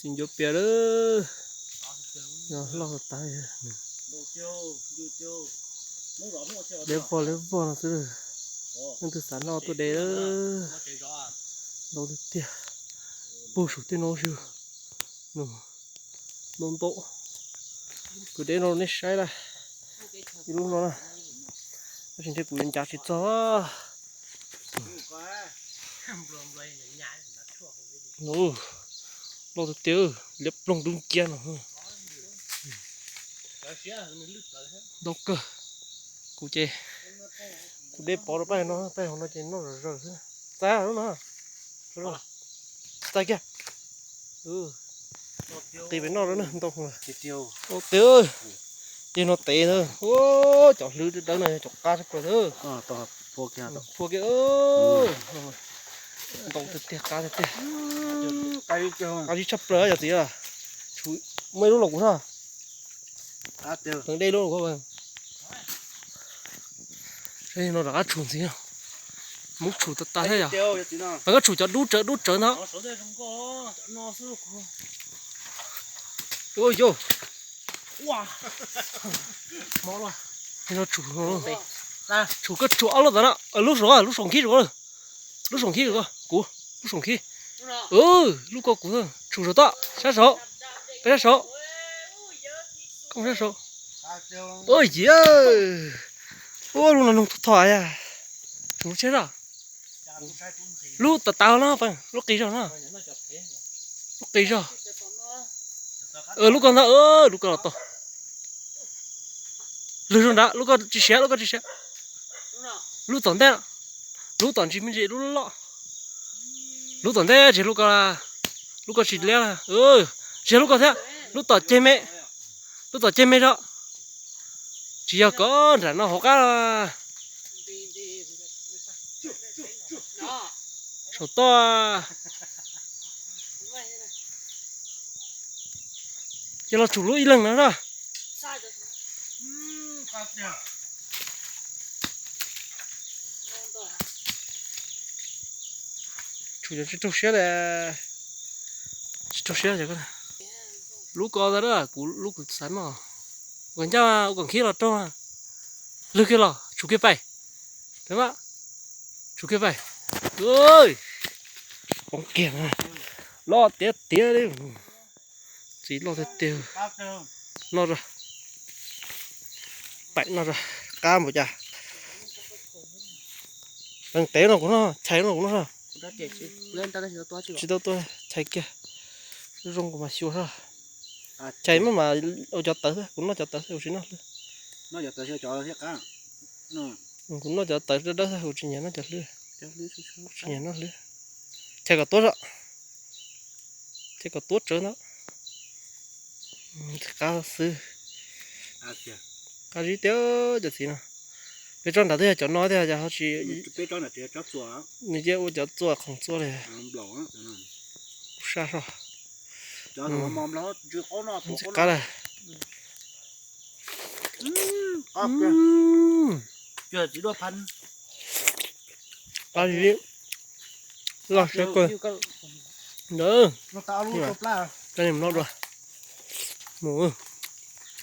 Tsis ncuav pias lawm. Loj tas tas. Liab vog liab vog no xwb. Leej twg xav noj tuaj de lawm. Ntau tiag tiag. Puag saum tej no xwb. Ntau ntau. Kuv de no nej saib na. Ib lub no na. Tab sis ntshe kuv yuav ncav tsis txog. Loj tiag tiag, liab ploog dub nciab no. Ntau kawg. Kuv ces kuv de pov rau paj no, paj hauv no ces noj zom zaws xwb. Txav lub no. Txav kiag. Qis pem noj lawm na, ntau. Tiag, tej no tev na. Cov hlwb dawb dawb no yog cov qab tshaj plaws. Phua kiag, ntau tiag tiag, qab tiag tiag. Qab zib tshaj plaws yog txiv. Muaj ib lub los kuv na. Dej lub no rov qab tshum ntxiv. Muab tshum tas tas thiab yog. Koj tshum cov dub tsawv dub tsawv ntag. Tshum, tshum koj tshum ob lub tas na, lub saum, lub saum khib saum, lub saum khib saum kuv, lub saum khib. Lub ko kuv, tshum saum toj, sab saud, peb sab saud, koj sab saud. Ua ciav, ua lub no noog thom thom, tshum lub tsheb na. Lub tas tas no, lub qis zog no, lub qis zog. Lub ko ntag, lub ko los tau. Lwg zog nrad, lub ko tsis siav, lub ko tsis siav. Lub tom ntej, lub tom ntsis me ntsis lub loj. Lub tom ntej tsis lub ko, lub ko tsis liab. Tsis lub ko thiab, lub tom ceg me, lub tom ceg me zog. Tsis yog ko nram no hauv qab. Saum toj. Ces los tshum lub ib leeg no na. Tshum cov tsis raug siab li. Tsis raug siab. Lub ko ntag, kuv lub kuv xav noj. Ua ncaj ua kom khib los raug. Lwg kiag los tshum kiag pais. Tshum kiag pais. Poob kiag. Loj tiav tiav li. Txiv loj tiag tiag. Noj zog. Pais noj zog. Qab npaum cas. Leej tev no kuv noj, chais no kuv noj zog. Tsis tau tuaj, chais kiag. Zoo kuv mas xyuas zog. Chais mas mas ua cov tawv xwb, kuv noj cov tawv xwb, kuv tsis noj hlwb. Kuv noj cov tawv dawb dawb xwb, kuv tsis nyiam noj cov hlwb. Kuv tsis nyiam noj hlwb. Chais kom tuab zog. Chais kom tuab tsawv ntag. Qab xwb. Qab zib tiag cov txiv no. Peb tsob nrad twb yog cov no tiag, yog ho tsis, nws cia ua cov txua khoom txua li. Sab so. Txiv qab lawm. Qab zib loj siab kawg. Ntawd, coj nej mus noj dua. Mus.